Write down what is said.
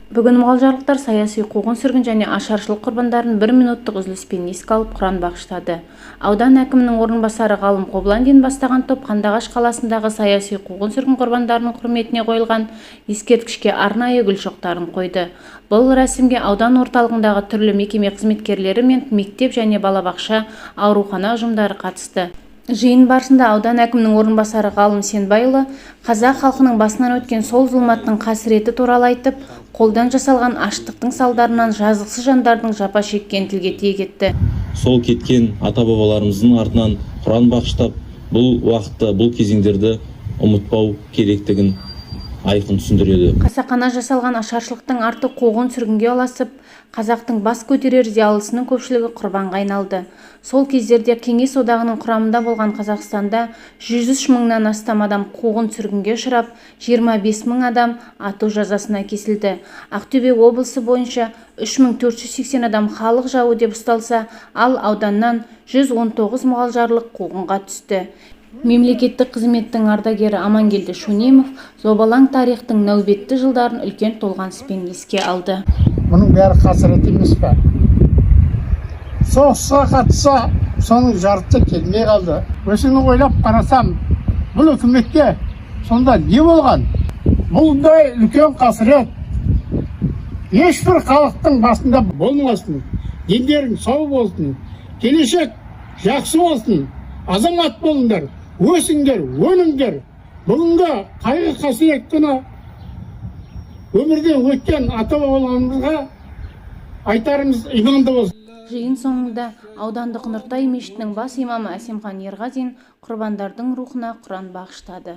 Бүгін мұғалжарлықтар саяси қуғын-сүргін және ашаршылық құрбандарын бір минуттық үзіліспен еске алып, құран бағыштады. Аудан әкімінің орынбасары Ғалым Қобландин бастаған топ Қандыағаш қаласындағы саяси қуғын-сүргін құрбандарының құрметіне қойылған ескерткішке арнайы гүл шоқтарын қойды. Бұл рәсімге аудан орталығындағы түрлі мекеме қызметкерлері мен мектеп және балабақша, аурухана ұжымдары қатысты. Жиын барысында аудан әкімінің орынбасары Ғалым Сенбайұлы қазақ халқының басынан өткен сол зұлматтың қасіреті туралы айтып, қолдан жасалған аштықтың салдарынан жазықсыз жандардың жапа шеккенін тілге тиек етті. Сол кеткен ата бабаларымыздың артынан құран бағыштап, бұл уақытта, бұл кезеңдерді ұмытпау керектігін айқын түсіндіреді. Қасақана жасалған ашаршылықтың арты қуғын-сүргінге ұласып, қазақтың бас көтерер зиялысының көпшілігі құрбанға айналды. Сол кездерде Кеңес Одағының құрамында болған Қазақстанда 103 мыңнан астам адам қуғын-сүргінге ұшырап, 25 мың адам ату жазасына кесілді. Ақтөбе облысы бойынша 3480 адам халық жауы деп ұсталса, ал ауданнан 119 мұғалжарлық қуғынға түсті. Мемлекеттік қызметтің ардагері Амангелді Шунемов зобалаң тарихтың нәубетті жылдарын үлкен толғаныспен еске алды. Мұның бәрі қасірет емес пе? Соғысқа қатысса, соның жартысы келмей қалды. Осыны ойлап қарасам, бұл үкіметке сонда не болған? Бұндай үлкен қасірет ешбір халықтың басында болмасын. Дендерің сау болсын, келешек жақсы болсын, азамат болыңдар, өсіңдер, өніңдер. Бүгінгі қайғы қасірет күні өмірден өткен ата бабаларымызға айтарымыз: иманды болсын. Жиын соңында аудандық Нұртай мешітінің бас имамы Әсемхан Ерғазин құрбандардың рухына құран бағыштады.